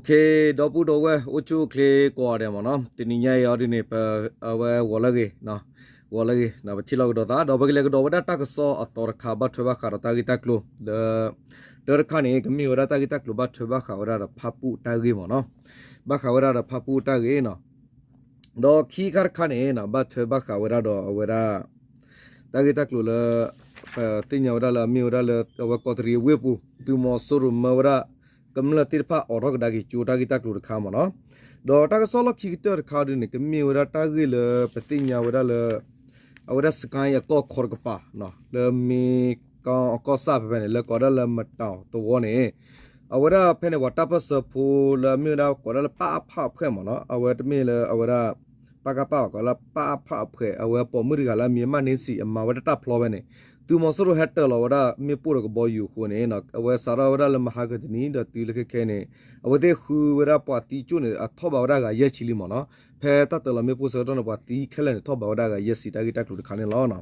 ဒီပုၢ်ဒီဝဲၢ် အိၣ်ဆူၣ်အိၣ်ချ့ကိးဂၤဒဲးမ့ၢ်နီၤ, တနံၤညါအံၤအီၤဒ်န့ၣ် ပ အဝဲဂီၤလၢဂ့ၤ, ဂီၤလၢဂ့ၤ ပထံၣ်လိာ်ကဒီးသး ဒီးပကလဲၤကဒီးဝဲဒၣ်တၢ်ကစီၣ်အသီတခါ ဘၣ်ထွဲဘၣ်ဃးဒီးတၢ်ဂ့ၢ်တၢ်ကျိၤလၢ တၢတခါန့ၣ် ကမ့ၢ်ဝဲဒၣ်တၢ်ဂ့ၢ်တၢ်ကျိၤဘၣ်ထွဲဘၣ်ဃးဝဲဒၣ်ဒီးဖၣ်ပူၣ်တၢ်ဂ့ၢ်မ့ၢ်နီၤ, ဘၣ်ဃးဝဲဒၣ်ဒီးဖၣ်ပူၣ်တၢ်ဂ့ၢ်နီၤ. ဒီးခံခါတခါန့ၣ်နီၤ ဘၣ်ထွဲဘၣ်ဃးဝဲဒၣ်ဒီးအဝဲဒၣ် တၢ်ဂ့ၢ်တၢ်ကျိၤလၢ ပသ့ၣ်ညါဝဲဒၣ်လၢအမ့ၢ်ဝဲဒၣ်လၢ အဝဲကီးတရံးအဝ့ၢ်ပူၤ သုးမီၤစိရိၤမၢဝဲဒၣ် ကမျၢၢ်သ့ၣ်တဖၣ်အိးထီၣ်ကဒါက့ၤကၠိတၢ်ဂ့ၢ်တၢ်ကျိၤတခါမ့ၢ်နီၤ. ဒီးတၢ်ကစီၣ်လီၢ်ခံကတၢၢ်တခါဒ်န့ၣ် ကမ့ၢ်ဝဲဒၣ်တၢ်ဂ့ၢ်လၢပသ့ၣ်ညါဝဲဒၣ်လၢ အဝဲဒၣ်စကဲအကီၢ်ခီတကပၤ လၢမ့ၢ်ကီၢ်အကီၢ်ဆၣ်ဖဲဖဲန့ၣ် လၢကိးဒၣ်လၢမတၤသဝီန့ၣ် အဝဲဒၣ်ဖဲန့ၣ် ပှၤတၢ်ပၢၢ်ဆၢဖိလၢအမ့ၢ်ဝဲဒၣ်ကိးဒၣ်လၢပၣ်အဖၣ်အဖှဲၣ်မ့ၢ်နီၤ, အဝဲတမ့ၢ်လၢအဝဲဒၣ် ပကဖ ဘၣ် ကိးလၢပၣ်အဖၣ်အဖှဲၣ် အဝဲပိာ်မုၣ်တဂၤလၢအမံၤမးန့ဆံး အမၤဝဲဒၣ်တၢ်ဖျီဖဲန့ၣ် သုးမီၤစိရိၤဟဲတၢၤလီၤဝဲဒၣ်မ့ၣ်ပိၢ်ဒီးကဘီယူၤအဃိန့ၣ် အဝဲစးထီၣ်ဝဲဒၣ်လၢမဟါကတနံၤ ဒီးတုၤလၢခဲခဲန့ၣ် အဝဲသ့ၣ်ဃုဝဲဒၣ်ပှၤသံကၠိၣ်န့ၣ် အထီၣ်ဘးဝဲဒၣ်ဂၤယဲၢ်ဆံလံမ့ၢ်နီၤ. ဖဲတၢ်တၢၤလီၤမ့ၣ်ပိၢ်ဆၢကတီၢ်န့ၣ် ပှၤသံခဲလၢာ်န့ၣ် ထီၣ်ဘးဝဲဒၣ်ဂၤယဲၢ်ဆံ တၢ်ဂ့ၢ်တၢ်ကျိၤတခါန့ၣ်လီၤ.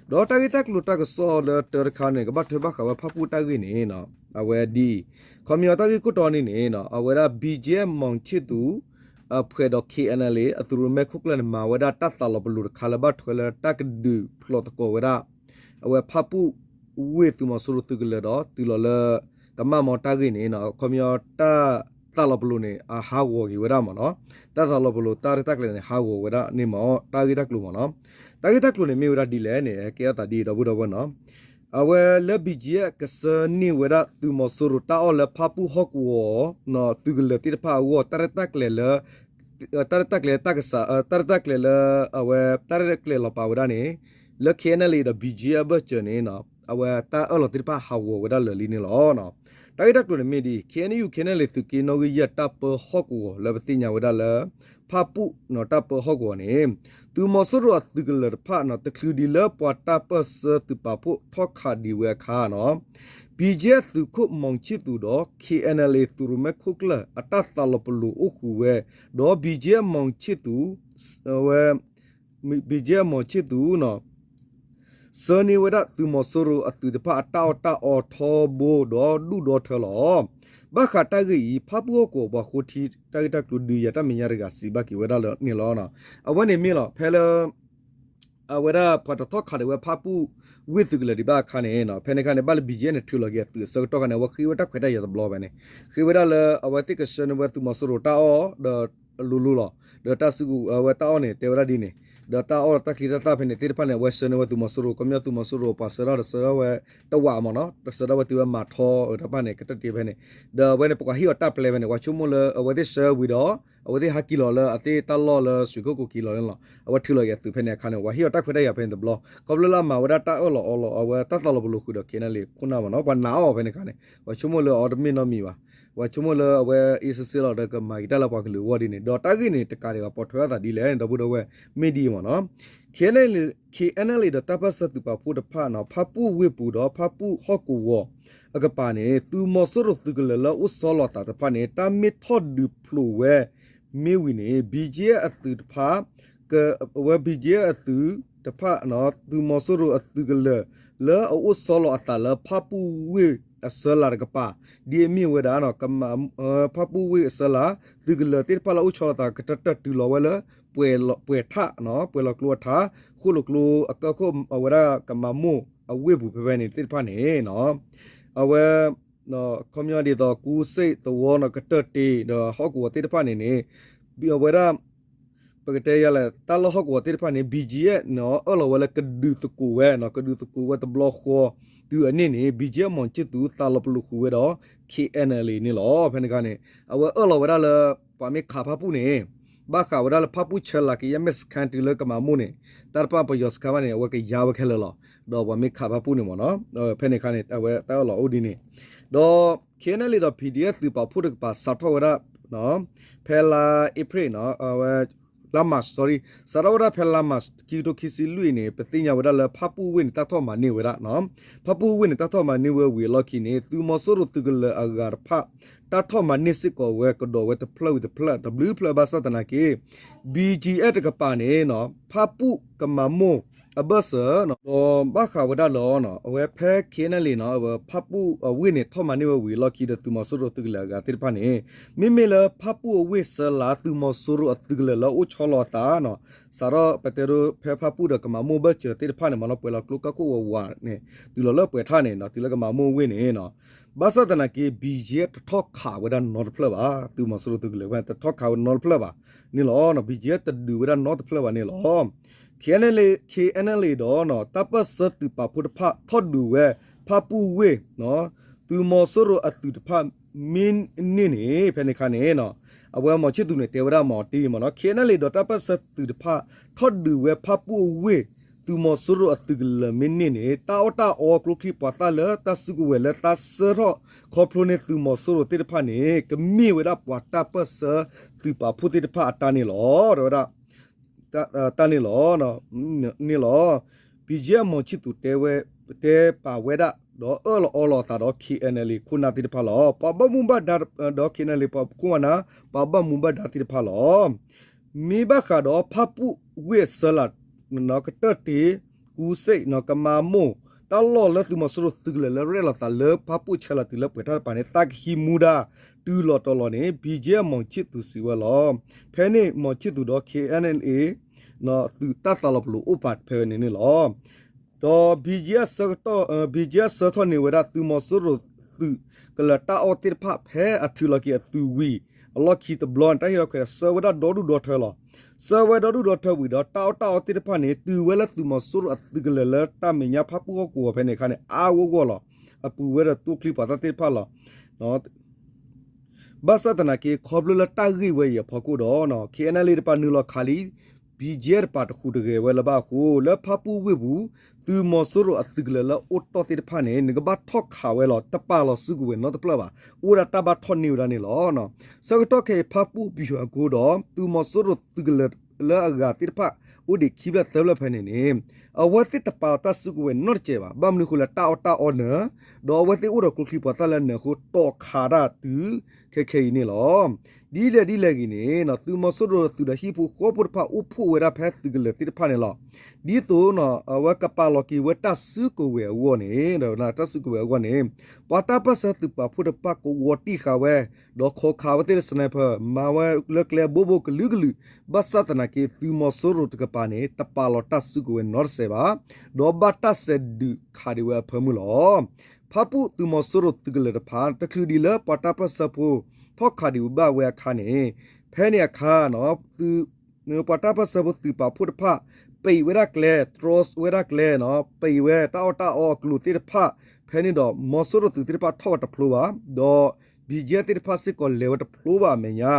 ဒီးတၢ်ဂ့ၢ်တၢ်ကျိၤတၢ်ကစီၣ်လၢတၢတခါန့ၣ် ကဘၣ်ထွဲဘၣ်ဃးဝဲဖၣ်ပူၣ်တၢ်ဂ့ၢ်န့ၣ် အဝဲဒ်အံၤ, ခီပညီတၢ်ဂ့ၢ်ခိၣ်တီန့ၣ်န့ၣ် အဝဲဒၣ် ဘီကၠဲ မီၣ်ဆ့ၣ်သူး အဖှဲးဒီး ခ့ၣ်အဲၣ်အၣ်လ်အ့ အသုးရိၣ်မဲခိၣ်ကျၢၢ်န့ၣ် မၤဝဲဒၣ်တၢ်သးလီၤပလိာ်တခါလၢဘၣ်ထွဲလၢတၢ်ကဒုးဖျိးသကိးဝဲဒၣ် အဝဲဖၣ်ပူၣ်ဝ့ၢ်သုးမီၤစိရိၤသုးကလၢၤဒီးတုၤလီၤလၢ ကမၣ်မီတၢ်ဂ့ၢ်န့ၣ် ခီပညီတၢ်သးလီၤပလိာ်န့ၣ် အဟးဂီၤက့ၤဝဲဒၣ်မ့ၢ်နီၤ, တၢ်သးလီၤပလိာ်တၢ်ရဲၣ်တၢ်ကျဲၤန့ၣ် ဟးဂီၤဝဲဒၣ်န့ၣ်မ့ၢ်တၢ်ဂ့ၢ်တၢ်ကျိၤမ့ၢ်နီၤ. တၢ်ဂ့ၢ်တၢ်ကျိၤန့ၣ်မ့ၢ်ဝဲဒၣ်ဒ်လဲၣ်န့ၣ် ဟဲကဲထီၣ်သးဒ်အံၤ ဒီပုၢ်ဒီဝဲၢ်နီၤ. အဝဲလၢ ဘီကၠဲ ကဆှၢန့ၢ်ဝဲဒၣ်သုးမီၤစိရိၤတၢ်အီၣ်လၢဖၣ်ပူၣ်ဟီၣ်ကဝီၤ သုးကလၢၤသ့ၣ်တဖၣ်အဂီၢ် တၢ်ရဲၣ်တၢ်ကျဲၤလၢ တၢ်ရဲၣ်တၢ်ကျဲၤတၢ်ကစး တၢ်ရဲၣ်တၢ်ကျဲၤလၢ အဝဲတၢ်ရဲၣ်တၢ်ကျဲၤလီၤပာ်ဝဲဒၣ်န့ၣ် လၢ ခ့ၣ်အဲၣ်အၣ်လ်အ့ ဒီး ဘီကၠဲ အဘၢၣ်စၢၤန့ၣ် အဝဲတၢ်အၢၣ်လီၤသ့ၣ်တဖၣ်ဟးဂီၤဝဲဒၣ်လၢာ်လံန့ၣ်လီၤ. တၢ်ဂ့ၢ်တၢ်ကျိၤန့ၣ်မ့ၢ်ဒ်အံၤ ခ့ၣ်အဲၣ်ယူၣ် ခ့ၣ်အဲၣ်အၣ်လ်အ့ သုးက့နီၣ်ဂံၢ်ယဲၢ်တၢ်ပၢဟီၣ်ကဝီၤလၢပသ့ၣ်ညါဝဲဒၣ်လၢ ဖၣ်ပူၣ်တၢ်ပၢဟီၣ်ကဝီၤန့ၣ် သုးမီၤစိရိၤအသုးကလၢၤတဖၣ် တချုးဒံးလၢပှၤတၢ်ပၢၢ်ဆၢသုးပာ်ဖှိၣ်ထီၣ်ခးဒံးဝဲအခါနီၤ ဘီကၠဲ သုးခိၣ်မီၣ်ဆ့ၣ်သူးဒီး ခ့ၣ်အဲၣ်အၣ်လ်အ့ သုးရိၣ်မဲခိၣ်ကျၢၢ် အတၢ်သးလီၤပလိာ်အိၣ်ဃုာ်ဝဲ ဒီး ဘီကၠဲ မီၣ်ဆ့ၣ်သူး အဝဲ ဘီကၠဲ မီၣ်ဆ့ၣ်သူး ဆှၢန့ၢ်ဝဲဒၣ်သုးမီၤစိရိၤအသုးတဖၣ်အတၢ်အီၣ်တၢ်အီထီဘိဒီးဒူၣ်ဒီထၢလီၤ. ဘၣ်ဃးတၢ်ဂ့ၢ်အံၤ ဖၣ်ပူၣ်ဟီၣ်ကဝီၤပှၤဃိထံတၢ်ဂ့ၢ်တၢ်ကျိၤဒုးယၤတၢ်မဲာ်ညါတဂၤစံးဘၣ်က့ၤဝဲဒၣ်လၢန့ၣ်လီၤ. အဝဲန့ၣ်မ့ၢ်လီၤ ဖဲလၢ အဝဲဒၣ်ပှၤတထီၣ်ခးဒံးဝဲဖၣ်ပူၣ်ဝ့ၢ်သုးကလၢၤဒံးဘၣ်အခါန့ၣ် ဖဲန့ၣ်အခါန့ၣ် ဘၣ်လၢ ဘီကၠဲ န့ၣ် ထုးလီၤက့ၤအသုးအဆၢကတီၢ်ခါန့ၣ် အဝဲဃ့ဝဲတၢ်ခွဲးတၢ်ယာ်တဘျီဖဲန့ၣ် ဃ့ဝဲဒၣ်လၢအဝဲသ့ၣ်ကဆှၢန့ၢ်ဝဲသုးမီၤစိရိၤတၢ်အီၣ်ဒီး အလိၤလိၤလီၤ. ဒီးတၢ်စုကဝဲၤတၢ်အီၣ်န့ၣ် တဲဝဲဒၣ်ဒ်န့ၣ် ဒီးတၢ်အီၣ်တၢ်ချံတၢ်သၣ်ဖဲန့ၣ်သ့ၣ်တဖၣ်န့ၣ် အဝဲဆှၢန့ၢ်ဝဲသုးမီၤစိရိၤ ခီပညီသုးမီၤစိရိၤပှၤဆှၢထီၣ်ဒီးဆှၢထီၣ်ဝဲတဝးမ့ၢ်နီၤ ဆှၢထီၣ်ဝဲတုၤဝဲမၤထီအတၢ်တဖၣ်န့ၣ် ကတၢၢ်တ့ၢ်ဖဲန့ၣ် ဒီးအဝဲန့ၣ် ပှၤဟ့ၣ်အီၤတၢ်ပျဲဖဲန့ၣ် ပှၤဆိကမိၣ်လၢအဝဲသ့ၣ်ဆှၢဝံၤဒီး အဝဲသ့ၣ်ဟးက့ၤလီၤလၢအသ့ၣ်တၢ်လီၢ်လၢ ရွှေကုက္ကို က့ၤလီၤန့ၣ်လီၤ. အဝဲထုးလီၤက့ၤအသုးဖဲန့ၣ်အခါန့ၣ် ပှၤဟ့ၣ်အီၤတၢ်ခွဲးတၢ်ယာ်ဖဲန့ၣ်တဘျီ ခီဖျိလၢအမၤဝဲဒၣ်တၢ်အၢၣ်လီၤအီလီၤ အဝဲတၢ်သးလီၤပလိာ်ဃုာ်ဒီး ခ့ၣ်အဲၣ်အၣ်လ်အ့ ခိၣ်နၢ်မ့ၢ်နီၤ ပှၤနာ်အီၤဖဲန့ၣ်အခါန့ၣ် ပှၤဆိကမိၣ်လၢအီၤတမ့ၢ်နီတမံၤဘၣ် ပှၤဆိကမိၣ်လၢအဝဲအ့ၣ်စ့ၣ်စ့ၣ်လီၤဒီးကမၤက့ၤတၢ်လၢပှၤကလုာ်အဂီၢ်ဒ်န့ၣ် ဒီးတၢ်ဂ့ၢ်န့ၣ် တကးဒံးဘၣ်ပိာ်ထွဲအသးဒ်လဲၣ် ဒီပုၢ်ဒီဝဲၢ်မ့ၢ်ဒ်အံၤမ့ၢ်နီၤ ခ့ၣ်အဲၣ်အၣ်လ်အ့ ဒီးတၢ်ပၢၢ်ဆၢသုးပာ်ဖှိၣ်တဖၣ်နီၤ ဖၣ်ပူၣ်ဝ့ၢ်ပူၤဒီးဖၣ်ပူၣ်ဟီၣ်ကဝီၤအကပၤန့ၣ် သုးမီၤစိရိၤသုးကလၢၤလၢအိၣ်ဆီလီၤသးတဖၣ်န့ၣ် တၢ်မ့ၢ်ထီၣ်ဒုးဖျိးဝဲ မ့ၢ်ဝံၤန့ၣ် ဘီကၠဲအသုးတဖၣ် က အဝဲ ဘီကၠဲအသုးတဖၣ် သုးမီၤစိရိၤအသုးကလၢၤ လၢအအိၣ်ဆီလီၤအသးလၢဖၣ်ပူၣ်ဝ့ၢ်အဆၢလၤတကပၤ ဒ်အမ့ၢ်ဝဲဒၣ် ဖၣ်ပူၣ်ဝ့ၢ်အဆၢလၤ သုးကလၢၤသ့ၣ်တဖၣ်လၢအိၣ်ဆီလီၤသးကတၢၢ်တၢၢ်တုၤလီၤဝဲလၢ ပှဲၤထး ပှဲၤလီၤကျိအထး ဃိၣ်လိာ်ကျိအကၢၢ်ခိၣ် အဝဲဒၣ်ကမၤမိၢ်အဝ့ၢ်ပူၤဖဲဖဲန့ၣ်သ့ၣ်တဖၣ်န့ၣ် အဝဲ ခီပညီဒ်သိးကူစ့ၣ်သဝီနီၤ ကတၢၢ်တ့ၢ်ဒီးဟီၣ်ကဝီၤသ့ၣ်တဖၣ်န့ၣ်န့ၣ် အဝဲဒၣ် ပကတဲယၤလဲၣ် တၢ်လၢဟီၣ်ကဝီၤသ့ၣ်တဖၣ်န့ၣ် ဘီကၠဲနီၤ အၢၣ်လီၤဝဲလၢကဒုးသကိးဝဲနီၤ ကဒုးသကိးဝဲတဘျီဃီ တုၤအန့ၣ်န့ၣ် ဘီကၠဲမီၣ်ဆ့ၣ်သူး သးလီၤပလိာ်ဃုာ်ဝဲဒီး ခ့ၣ်အဲၣ်အၣ်လ်အ့ န့ၣ်လီၤ. ဖဲန့ၣ်အခါန့ၣ် အဝဲအၢၣ်လီၤဝဲဒၣ်လၢ ပှၤမ့ၢ်ခးဖၣ်ပူၣ်န့ၣ် ဘၣ်ဃးဝဲဒၣ်လၢဖၣ်ပူၣ်ဆၢလၤက့ၤ ယဲၢ်မဲာ်စခန်းတုၤလၢကမၤမိၢ်န့ၣ် တၢ်တဖၣ်ပယီၤစခန်းဘၣ်န့ၣ် အဝဲကယါဝဲခဲလၢာ်လီၤ. ဒီးပှၤမ့ၢ်ခးဖၣ်ပူၣ်န့ၣ်မ့ၢ်နီၤ ဖဲန့ၣ်အခါန့ၣ် အဝဲတၢ်အၢၣ်လီၤအိၣ်ဒ်န့ၣ် ဒီး ခ့ၣ်အဲၣ်အၣ်လ်အ့ ဒီး ပီၣ်ဒီအ့ၣ် သုးပာ်ဖှိၣ်တကပၤစးထီၣ်ဝဲဒၣ် ဖဲလါအ့ဖြ့ၣ်နီၤ အဝဲ လါမၢ်ၡး sorry စးထီၣ်ဝဲဒၣ်ဖဲလါမၢ်ၡး ခံကထိခံဆံလွံၢ်န့ၣ် ပသ့ၣ်ညါဝဲဒၣ်လၢဖၣ်ပူၣ်ဝ့ၢ်န့ၣ် တၢ်ထီၣ်မၤန့ၢ်ဝဲဒၣ် ဖၣ်ပူၣ်ဝ့ၢ်န့ၣ် တၢ်ထီၣ်မၤန့ၢ်ဝဲဝံၤအလီၢ်ခံန့ၣ် သုးမီၤစိရိၤသုးကလၢၤအဂၤတဖၣ် တၢ်ထီၣ်မၤန့ၢ်စ့ၢ်ကီးဝဲကဒီးဝဲတဖျၢၣ်ဝံၤတဖျၢၣ် တဘျုးဖျၢၣ်ဘၣ်ဆၣ်သနာ်က့ ဘီကၠဲတကပၤန့ၣ် ဖၣ်ပူၣ်ကမၤမိၢ် အဘၢၣ်စၢၤ ဒီးဘၣ်ဃးဝဲဒၣ်လၢ အဝဲဖဲ KNLA နီၤ ဖၣ်ပူၣ်အဝ့ၢ်န့ၣ် ထီၣ်မၤန့ၢ်ဝဲဝံၤအလီၢ်ခံဒီးသုးမီၤစိရိၤသုးကလၢၤအဂၤသ့ၣ်တဖၣ်န့ၣ် မ့မ့ၢ်လၢဖၣ်ပူၣ်အဝ့ၢ်စၢလး သုးမီၤစိရိၤအသုးကလၢၤလၢအိၣ်ဆီလီၤအသးနီၤ စးထီၣ်ပတဲဒိဖဲဖၣ်ပူၣ်ဒီးကမၤမိၢ်ဘၢၣ်စၢၤသ့ၣ်တဖၣ်န့ၣ် မ့ၢ်လီၤပှဲၤလီၤကျိကၢ်ခိၣ်ဝးဝးန့ၣ် တုၤလီၤလၢပှဲၤထၣ်န့ၣ်နီၤ တုၤလၢကမၤမိၢ်ဝ့ၢ်န့ၣ်နီၤ ဘၣ်ဆၣ်သနာ်က့ ဘံၣ်ကၠံ တထီၣ်ခးဝဲဒၣ်နီတဖျၢၣ်ဘၣ် သုးမီၤစိရိၤသုးကလၢၤဝဲ တထီၣ်ခးဝဲနီတဖျၢၣ်ဘၣ်န့ၣ်လီၤ. ဘံၣ်ကၠံ တဒုးဝဲဒၣ်နီတဖျၢၣ်ဘၣ်န့ၣ်လီၤ. KNLA KNLA ဒီး တၢ်ပၢၢ်ဆၢသုးပာ်ဖှိၣ်တဖၣ်ထီၣ်ဒုးဝဲ ဖၣ်ပူၣ်ဝ့ၢ် သုးမီၤစိရိၤအသုးတဖၣ်မ့ၢ်န့ၢ်န့ၣ် ဖဲန့ၣ်အခါန့ၣ် အဝဲမီၤဆံၣ်သူးန့ၣ် တဲဝဲဒၣ်မီၤတံၢ်မနီၤ KNLA ဒီးတၢ်ပၢၢ်ဆၢသုးတဖၣ် ထီၣ်ဒုးဝဲဖၣ်ပူၣ်အဝ့ၢ် သုးမီၤစိရိၤအသုးကလၢၤမ့ၢ်န့ၢ်န့ၣ် တၢ်အီၣ်တၢ်အီကျိချံမျိာ်သၣ်လၢတၢ်စုကဝဲၤလၢသးဆှၢထီၣ်ခီဖျိန့ၣ် သုးမီၤစိရိၤသ့ၣ်တဖၣ်န့ၣ် ကမ့ၢ်ဝဲဒၣ်ပှၤတၢ်ပၢၢ်ဆၢသုးပာ်ဖှိၣ်သ့ၣ်တဖၣ်အတၢ်န့ၣ်လီၤ တဲဝဲဒၣ် တၢ်န့ၣ်လီၤ န့ၣ်လီၤ. ဘံၣ်ကၠံ မီၤဆံၣ်သူးတဲဝဲ တဲပာ်ဝဲဒၣ် ဒီးအၢၣ်လီၤအီလီၤအသးဒီး KNLA ခိၣ်နၢ်သ့ၣ်တဖၣ်လီၤ. ပှၤဘၣ်မူဘၣ်ဒါဒီး KNLA ပှၤခိၣ်နၢ် ပှၤဘၣ်မူဘၣ်ဒါသ့ၣ်တဖၣ်လီၤ. မ့ၢ်ဘၣ်ဃးဒီးဖၣ်ပူၣ်ဝ့ၢ်အစၢလး ကတၢၢ်တ့ၢ် ကူစ့ၣ် ကမၤမိၢ် တၢ်လီၢ်လၢသုးမီၤစိရိၤသုးကလၢၤလၢရဲၣ်လီၤသးလၢဖၣ်ပူၣ်ဆၢလးတုၤလၢပှဲၤထၣ်တပၤန့ၣ် သးကဟံးမူဒါ တုၤလီၤတီၤလီၤန့ၣ် ဘံၣ်ကၠံ မီၤဆံၣ်သူးစံးဝဲလီၤ. ဖဲန့ၣ် မီၤဆံၣ်သူးဒီး KNLA သုးတၢ်သးလီၤပလိာ်အိၣ်ပာ်ဖဲန့ၣ်န့ၣ်လီၤ. ဒီး ဘံၣ်ကၠံ အဆၢထီၣ်န့ၢ်ဝဲဒၣ် သုးမီၤစိရိၤသုးကလၢၤတၢ်အီၣ်သ့ၣ်တဖၣ် ဖဲအထုးလီၤက့ၤအသုးဝံၤအလီၢ်ခံတဘျီန့ၣ် တၢ်ဟ့ၣ်လီၤခွဲးဆှၢဝဲဒၣ်ဒီဒူၣ်ဒီထၢလီၤ. ဆှၢဝဲဒီဒူၣ်ဒီထၢဝံၤဒီး တၢ်အီၣ်တၢ်အီသ့ၣ်တဖၣ်န့ၣ် တုၤဝဲလၢသုးမီၤစိရိၤအသုးကလၢၤလၢတၢ်မဲာ်ညါဖၣ်ပူၣ်ဟီၣ်ကဝီၤဖဲန့ၣ်အခါန့ၣ် အါဂီၢ်ဂီၢ်လီၤ. အပူၤဝဲဒီးကျိချံမျိာ်သၣ်သ့ၣ်တဖၣ်လီၤ. ဘၣ်ဆၣ်သနာ်က့ ခီဖျိလၢတၢ်ဂ့ၢ်ဝဲအံၤအဖီခိၣ်ဒီး KNLA တပၤနုာ်လီၤခးလံ, ဘံၣ်ကၠံ တပၤတဃူးတဂဲၤဝဲလၢၤဘၣ်အဃိ လၢဖၣ်ပူၣ်ဝ့ၢ်ပူၤ သုးမီၤစိရိၤအသုးကလၢၤလၢအိၣ်တီၢ်သ့ၣ်တဖၣ်န့ၣ် နကဘၣ်ထီၣ်ခးဝဲလီၤ. တပာ်လီၤစုကဝဲၤနီတဖျၢၣ်ဘၣ်. အိၣ်ဒၣ်တၢ်ဘၣ်ထီၣ်န့ၢ်ဝဲဒၣ်န့ၣ်လီၤ. ဆၢကတီၢ်ခဲအံၤ ဖၣ်ပူၣ်ပယီၤအကိဒီး သုးမီၤစိရိၤသုးကလၢၤလၢအဂၤသ့ၣ်တဖၣ် အိၣ်ဒံးခံဖျၢၣ်သၢဖျၢၣ်ဖဲန့ၣ်န့ၣ် အဝဲသ့ၣ်တပာ်လီၤတၢ်စုကဝဲၤနီတစဲးဘၣ်. ဘၣ်မနုၤအဃိလဲၣ် တၢ်အီၣ်တၢ်အီနၢၤ ဒီးအဝဲသ့ၣ်အိၣ်ဒီးကျိချံမျိာ်သၣ်လၢနၢၤအဃိ တီၣ်ခးတၢ်တုၤခဲခဲအံၤန့ၣ်လီၤ. ဒ်လဲၣ်ဒ်လဲၣ်ဂ့ၤန့ၣ် သုးမီၤစိရိၤသုးဒီးဟံၣ်ဖိဃီဖိတဖၣ်အိၣ်ဖှိၣ်ဝဲဒၣ်ဖဲသုးကလၢၤသ့ၣ်တဖၣ်န့ၣ်လီၤ. ဒ်သိး အဝဲကပာ်လီၤက့ၤဝဲတၢ်စုကဝဲၤအဂီၢ်န့ၣ် တၢ်စုကဝဲၤအဂီၢ်န့ၣ် ပှၤတၢ်ပၢၢ်ဆၢသုးပာ်ဖှိၣ်တဖၣ်ကဝီၤတံၢ်ဃာ်ဝဲ ဒီးခိးခးဝဲသ့ၣ်လၢ sniper မၤဝဲလၢကျဲဘိဘိကလုာ်ကလုာ် ဘၣ်ဆၣ်သနာ်က့ သုးမီၤစိရိၤတကပၤန့ၣ် တပာ်လီၤတၢ်စုကဝဲၤနီတစဲးဘၣ်. ဒီးဘၣ်တၢ်စဲးဒုးခးဒံးဝဲအဖၢမုၢ်လီၤ. ဖၣ်ပူၣ်သုးမီၤစိရိၤသုးကလၢၤတဖၣ် တချုးဒံးလၢပှၤတၢ်ပၢၢ်ဆၢဖိ ထီၣ်ခးဒံးဝဲဘၣ်ဝဲအခါန့ၣ် ဖဲန့ၣ်အခါ ပှၤတၢ်ပၢၢ်ဆၢဖိသုးပာ်ဖှိၣ်တဖၣ် ပံးဝဲဒၣ်ကျဲ တြီဝဲဒၣ်ကျဲ ပံးဝဲတၢ်အီၣ်တၢ်အီအကျိၤသ့ၣ်တဖၣ် ဖဲန့ၣ်ဒီး မီၤစိရိၤသုးသ့ၣ်တဖၣ်ထီၣ်ဝဲတဖျိဘၣ် ဒီး ဘံၣ်ကၠံ သ့ၣ်တဖၣ်စ့ၢ်ကီးလဲၤဝဲတဖျိဘၣ်အမဲာ်ညါ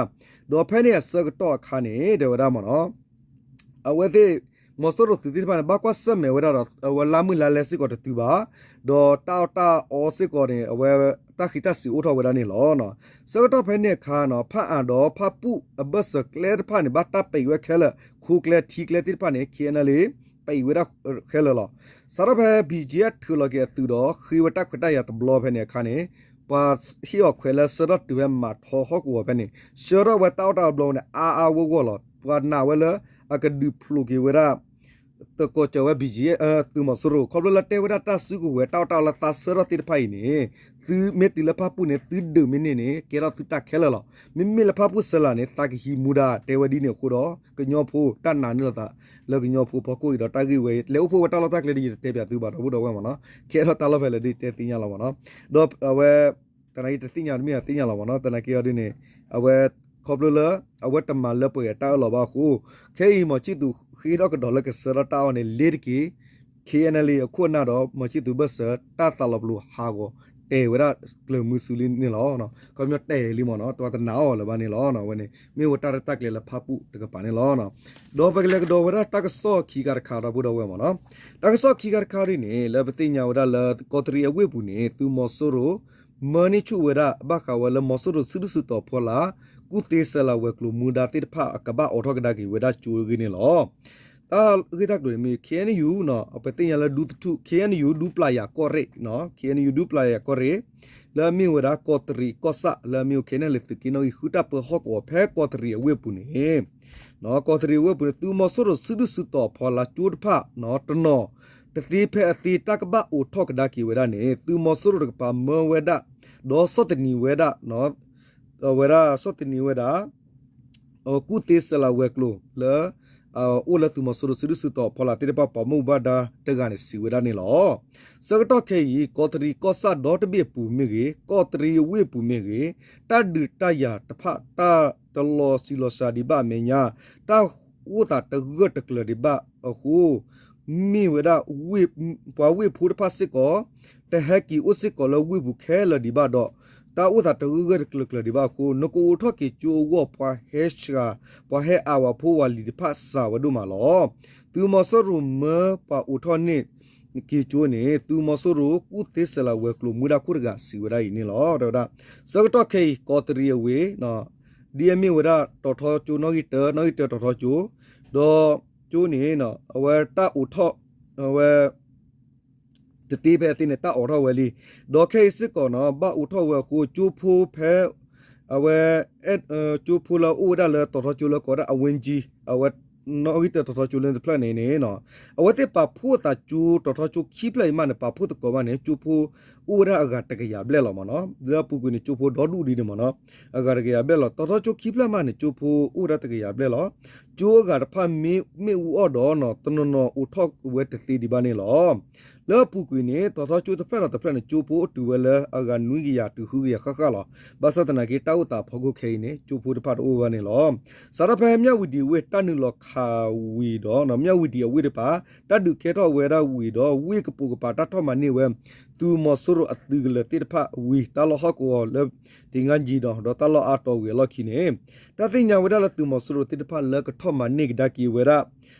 ဒီးဖဲန့ၣ်အဆၢကတီၢ်အခါန့ၣ် တဲဝဲဒၣ်မ့ၢ်နီၤ အဝဲသ့ၣ် မီၤစိရိၤသုးသ့ၣ်တဖၣ်န့ၣ် ဘၣ်ကွၢ်ဆၢၣ်မဲာ်ဝဲဒၣ်ဒီး အဝဲလါမုၢ်လါလဲစ့ၢ်ကီးတတုၤဘၣ် ဒီးတၢ်အီၣ်တၢ်အီစ့ၢ်ကီးန့ၣ် အဝဲတၢ်ဃံးတၢ်စံးအိၣ်ထီၣ်ဝဲဒၣ်န့ၣ်လီၤ. ဆၢကတီၢ်ဖဲန့ၣ်အခါနီၤ ဖၣ်အၣ်ဒီးဖၣ်ပူၣ်အဘၢၣ်စၢၤကျဲတဖၣ်န့ၣ် ဘၣ်တၢ်ပံးဝဲခဲလၢာ် ခိကျဲထံကျဲသ့ၣ်တဖၣ်န့ၣ် KNLA ပံးဝဲဒၣ်ခဲလၢာ်လီၤ. စးထီၣ်ဖဲ ဘံၣ်ကၠံ ထုးလီၤက့ၤအသုးဒီး ဃ့ဝဲတၢ်ခွဲးတၢ်ယာ်တဘျီဖဲန့ၣ်အခါန့ၣ် ပှၤဟ့ၣ်အီၤခွဲးလၢဆှၢထီၣ်တုၤဖဲမၤထီဟီၣ်ကဝီၤဖဲန့ၣ် ဆှၢထီၣ်ဝဲတၢ်အီၣ်တၢ်အီတဘျီန့ၣ် အါအါဂီၢ်ဂီၢ်လီၤ. ပှၤနာ်ဝဲလၢ အကဒုးဖျိးက့ၤဝဲဒၣ် သကိးစၢၤဝဲ ဘံၣ်ကၠံ သုးမီၤစိရိၤ ခီဖျိလၢတဲဝဲဒၣ်တၢ်စုကဝဲၤတၢ်အီၣ်တၢ်အီလၢသးဆှၢထီၣ်သ့ၣ်တဖၣ်အံၤန့ၣ် သုမ့ၢ်တုၤလၢဖၣ်ပူၣ်န့ၣ် သုဒုးမ့ၢ်န့ၢ်န့ၣ် ကဲထီၣ်သုတၢ်ခဲလၢာ်လီၤ. မ့မ့ၢ်လၢဖၣ်ပူၣ်ဆှၢလးန့ၣ် သးကဟံးမူဒါတဲဝဲဒ်န့ၣ်အဃိဒီး ကညီဖိတၢ်နာ်န့ၢ်လိာ်သး လၢကညီဖိဖီခိၣ်အံၤဒီးတၢ်ဂ့ၢ်ဝဲ လဲၤအိၣ်ဖှိၣ်ဝဲတၢ်လီၢ်တၢ်ကျဲဒ်ယတတဲပၠးသုဘၣ်ဒီပုၢ်ဒီဝဲၢ်မ့ၢ်နီၤ ကဲထီၣ်တၢ်လီၢ်ဖဲလဲၣ်ဒ်တဲသ့ၣ်ညါလီၤမ့ၢ်နီၤ ဒီးအဝဲ တနာ်က့တသ့ၣ်ညါတမ့ၢ်အသ့ၣ်ညါလီၤမ့ၢ်နီၤ တနာ်က့အီၤဒ်န့ၣ် အဝဲ ခီဖျိလၢ အဝဲတမၤလၢပှဲၤတၢ်အၢၣ်လီၤဘၣ်အဃိ ခဲအံၤ မီၤဆံၣ်သူးဃ့ထီၣ်ကဒီးလၢကဆှၢထီၣ်တၢ်အီၣ်န့ၣ် လ့ၤတက့ၢ် KNLA အခိၣ်အနၢ်ဒီး မီၤဆံၣ်သူးဘၢၣ်စၢၤ တၢ်သးလီၤပလိာ်ဟးဂီၤတဲာ်ဝဲဒၣ်ကျၢၤမုဆူလံန့ၣ်လီၤ. ခီပညီတဲာ်လံမ့ၢ်နီၤ တဝဲတနာ်အီၤလၢၤဘၣ်န့ၣ်လီၤ. အဝဲန့ၣ် မ့ၢ်ဝဲတၢ်ရဲၣ်တၢ်ကျဲၤလၢဖၣ်ပူၣ်တကပၤန့ၣ်လီၤ. ဒီးပကလဲၤကဒီးဝဲဒၣ်တၢ်ကစီၣ်ခံခါတခါဒီပုၢ်ဒီဝဲၢ်မ့ၢ်နီၤ တၢ်ကစီၣ်ခံခါတခါဒ်န့ၣ် လၢပသ့ၣ်ညါဝဲဒၣ်လၢကီးတရံးအဝ့ၢ်ပူၤန့ၣ် သုးမီၤစိရိၤ မၢန့ၢ်ဆူၣ်ဝဲဒၣ် ဘၣ်ဃးဝဲလၢမီၤစိရိၤစုဒုၣ်စုတီၤဖီလာ် ကူၣ်သ့စဲးလးဝဲၤကျိၤမူဒါသ့ၣ်တဖၣ်အကဘၣ်အိးထီၣ်ကဒါက့ၤဝဲဒၣ်ကၠိအဂ့ၢ်န့ၣ်လီၤ. တၢ်ဂ့ၢ်တၢ်ကျိၤန့ၣ်မ့ၢ် ခ့ၣ်အဲၣ်ယူၣ် ပသ့ၣ်ညါလၢဒူသထူၣ် ခ့ၣ်အဲၣ်ယူၣ် ဒူပျၢ်ယၤကီၢ်ရ့ၣ် ခ့ၣ်အဲၣ်ယူၣ် ဒူပျၢ်ယၤကီၢ်ရ့ၣ် လၢအမ့ၢ်ဝဲဒၣ်ကီးတရံးကီၢ်ဆၣ် လၢအမ့ၢ်ဝဲ ခ့ၣ်အဲၣ်ယူၣ် သုးက့နီၣ်ဂံၢ်ဃုတၢ်ပၢဟီၣ်ကဝီၤ ဖဲကီးတရံးအဝ့ၢ်ပူၤန့ၣ် ကီးတရံးအဝ့ၢ်ပူၤန့ၣ် သုးမီၤစိရိၤစုဒုၣ်စုတီၤအဖီလာ်ကၠိတဖၣ် တနီၤ တသ့ဖဲအသ့ တၢ်ကဘၣ်အိးထီၣ်ကဒါက့ၤဝဲဒၣ်န့ၣ် သုးမီၤစိရိၤတကပၤမၢဝဲဒၣ် ဒီးဆီၣ်သနံးဝဲဒၣ် ဝဲဒၣ်ဆီၣ်သနံးဝဲဒၣ် ကူၣ်သ့စဲၤလၤဝဲၤကျိၤလၢ အိၣ်လၢသုးမီၤစိရိၤစုဒုၣ်စုတီၤအဖီလာ်သ့ၣ်တဖၣ် ပှၤဘၣ်မူဘၣ်ဒါတဂၤန့ၣ် စံးဝဲဒၣ်န့ၣ်လီၤ. ဆၢကတီၢ်ခဲအံၤ ကီးတရံးကီၢ်ဆၣ်ဒီတဘ့ၣ်အပူၤမ့ၢ်ဂ့ၤ, ကီးတရံးအဝ့ၢ်အပူၤမ့ၢ်ဂ့ၤ, တၢ်ဒုးတၢ်ယၤတဖၣ် တၢ်တလီၤဆံးလီၤစှၤဒံးဘၣ်အမဲာ်ညါ, တၢ်အိၣ်သးတဂၢၢ်တကျၢၤဒံးဘၣ်အဃိ မ့ၢ်ဝဲဒၣ် ပှၤဝ့ၢ်ဖိတဖၣ်စ့ၢ်ကီး တဟဲက့ၤအိၣ်စ့ၢ်ကီးလၢဝ့ၢ်ပူၤခဲလၢာ်ဒံးဘၣ်ဒီး တၢ်အိၣ်သးတဂၢၢ်ဂၢၢ်တကျၢၤကျၢၤဒံးဘၣ်အဃိ နကအိးထီၣ်က့ၤကၠိအဂီၢ် ပှၤဟဲစှၤ ပှၤဟဲအါဝဲဖိဝဲလံၤတဖၣ်စှၤဝဲဒိၣ်မးလီၤ. သုးမီၤစိရိၤမၢပှၤအိးထီၣ်န့ၢ်က့ၤကၠိန့ၣ် သုးမီၤစိရိၤကူၣ်သ့စဲၤလၤဝဲၤကျိၤမူဒါခိၣ်တဂၤစံးဝဲဒၣ်အံၤန့ၣ်လီၤ. တဲဝဲဒၣ် ဆၢကတီၢ်ခဲအံၤ ကီးတရံးအဝ့ၢ် ဒ်အမ့ၢ်ဝဲဒၣ်တီၤထီကၠိနီၣ်ဂံၢ်တၢ နီၣ်ဂံၢ်တၢတီၤထီကၠိ ဒီးကၠိန့ၣ် အဝဲတၢ်အိးထီၣ် အဝဲ တသ့ဖဲအသ့န့ၣ် တၢ်အိးထီၣ်ဝဲလံ. ဒီးခဲအံၤစ့ၢ်ကီးနီၤ ဘၣ်အိးထီၣ်ဝဲအဃိ ကၠိဖိဖဲ အဝဲ ကၠိဖိလၢအအိၣ်ဝဲဒၣ်လၢတီၤထီကၠိလၢကိးဝဲဒၣ်အဝ့ၢ်ကၠံ အဝဲ နီၣ်ဂံၢ်တၢတီၤထီကၠိလၢတဖျၢၣ်န့ၣ်န့ၣ် အဝဲသ့ၣ်ပာ်ဖှိၣ်သးကၠိတီၤထီကၠိခံဖျၢၣ်အံၤမးန့ၣ် ပာ်ဖှိၣ်သကိးဘၣ်န့ၣ် ကၠိဖိအိၣ်ဝဲဒၣ်အဂၤတကယၤဘျဲၣ်လီၤမ့ၢ်နီၤ. လၢအပူၤကွံာ်န့ၣ် ကၠိဖိဒီဒူၣ်ဒံးန့ၣ်မ့ၢ်နီၤ အဂၤတကယၤဘျဲၣ်လီၤ. တီၤထီကၠိခံဖျၢၣ်မးန့ၣ် ကၠိဖိအိၣ်ဝဲဒၣ်တကယၤဘျဲၣ်လီၤ. ကၠိအဂၤတဖၣ်မ့ၢ်အူအီၣ်ဒီး တနီၤနီၤအိးထီၣ်ဝဲတသ့ဒံးဘၣ်န့ၣ်လီၤ. လၢအပူၤကွံာ်န့ၣ် တီၤထီကၠိတဖျၢၣ်ဒီးတဖျၢၣ်န့ၣ် ကၠိဖိအိၣ်တုၤဝဲလၢအဂၤနွံကယၤတုၤဃုကယၤဃၣ်ဃၣ်လီၤ. ဘၣ်ဆၣ်သနာ်က့ တၢ်အိၣ်သးအဖီခိၣ်ခဲအံၤန့ၣ် ကၠိဖိတဖၣ်တအိၣ်ဘၣ်န့ၣ်လီၤ. စးထီၣ်ဖဲမၠၣ်ဝံၤဒံးအဝ့ၢ်တၢ်နုာ်လီၤခးဝံၤဒီး မၠၣ်ဝံၤဒံးအဝ့ၢ်တဖၣ် တၢ်ဒုးကဲထီၣ်ဝဲဒၣ်ဝံၤဒီး ဝ့ၢ်ကပိာ်ကပၤတၢ်ထီၣ်မၤန့ၢ်ဝဲ သုးမီၤစိရိၤအသုးကလၢၤသ့ၣ်တဖၣ်ဝံၤ တၢ်လီၢ်ဟီၣ်ကဝီၤလၢ သ့ၣ်ငါယံၤဒီး ဒီးတၢ်လီၢ်အါတီၤဝံၤအလီၢ်ခံန့ၣ် တၢ်သ့ၣ်ညါဝဲဒၣ်လၢသုးမီၤစိရိၤသ့ၣ်တဖၣ်လၢကထီၣ်မၤန့ၢ်ကဒါက့ၤဝဲဒၣ်